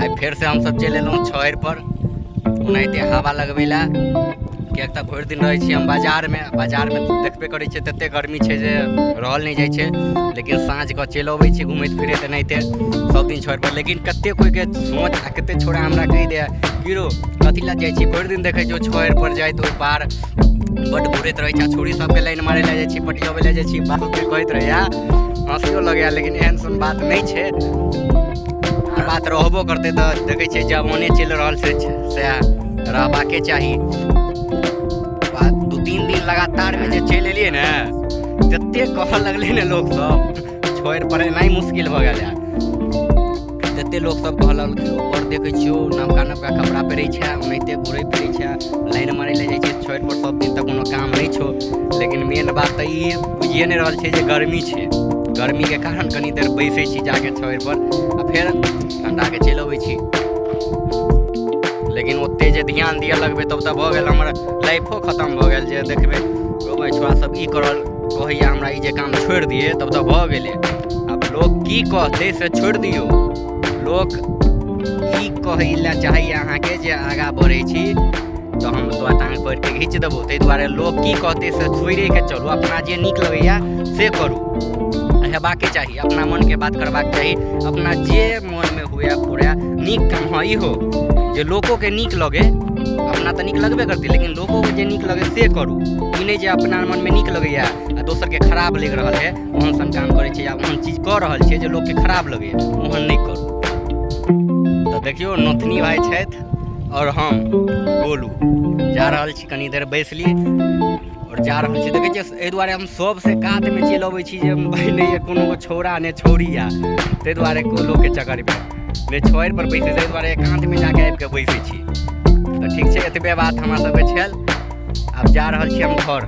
आइ फेरसँ हमसभ चलि एलहुँ छहरिपर ओनाहिते हवा लगबै लए, किएक तऽ भरि दिन रहै छी हम बाजारमे। बाजारमे देखबे करै छियै ततेक गर्मी छै जे रहल नहि जाइ छै। लेकिन साँझ कऽ चलि अबै छी घुमैत फिरैत एनाहिते सब दिन छहरिपर। लेकिन कतेक कोइके सोच आ कतेक छौड़ा हमरा कहि दैए की रौ कथी लए जाइ छी, भरि दिन देखै छियौ छहरिपर जाइत ओहि पार बड्ड घुरैत रहै छै, छौड़ी सबके लाइन मारै लए जाइ छी, पटियाबै लए जाइ छी, बात कहैत रहैए, हँसियो लगैए। लेकिन एहन सन बात नहि छै। बात रहबो करतै तऽ देखै छियै जमाने चलि रहल छै, सएह रहबाके चाही। 2-3 दिन लगातारमे जे चलि एलियै ने, तते कहऽ लगलै ने लोक सब, छोड़ि पर एनाइ मुश्किल भऽ गेल। तते लोक सब कहऽ लगलै, ऊपर देखै छियौ नवका नवका कपड़ा पहिरै छै, ओनाहिते घुरै फिरै छै, लाइन मारै लए जाइ छै छड़ि पर सब दिन, तऽ कोनो काम नहि छौ। लेकिन मेन बात तऽ ई बुझिए नहि रहल छै जे गर्मी छै। गर्मीके कारण कनी देर बैसै छी जाके छड़ि पर आ फेर ठण्डाके चलि अबै छी। लेकिन ओते जे ध्यान दिअ लगबै तब तऽ भऽ गेल, हमर लाइफो खतम भऽ गेल। जे देखबै रौ छोड़ा सब ई करल कहैया हमरा, ई जे काम छोड़ि दियै, तब तऽ भऽ गेलै। आब लोक की कहतै से छोड़ि दियौ। लोक ई कहै लए चाहैया अहाँके जे आगाँ बढ़ै छी तऽ हम तोरा टाँग पकड़िके घीच देबौ। ताहि दुआरे लोक की कहतै से छोड़िके चलू, अपना जे नीक लगैया से करू, हेबाके चाही, अपना मनके बात करबाक चाही, अपना जे मनमे हुए फुरे नीक काम। हँ, इहो जे लोकोके नीक लगे, अपना तऽ नीक लगबे करतै, लेकिन लोकोके जे नीक लगे से करू। ई नहि जे अपना मनमे नीक लगैया आ दोसरके खराब लागि रहल है, ओहन सन काम करै छै या ओहन चीज कऽ रहल छै जे लोकके खराब लगैया, ओहन नहि करू। तऽ देखियौ, नथनी भाइ छथि आओर हम गोलू जा रहल छी। कनी देर बैसली आओर जा रहल छी। देखै छियै, एहि दुआरे हम सबसँ कातमे चलि अबै छी जे भाइ नहि कोनो छौड़ा नहि छौड़ी आ ताहि दुआरे कोइ लोकके चक्करमे नहि छड़ि पर बैसै, ताहि दुआरे एकान्तमे जाके आबिके बैसै छी। तऽ ठीक छै, एतबे बात हमरा सबके छल। आब जा रहल छी हम घर।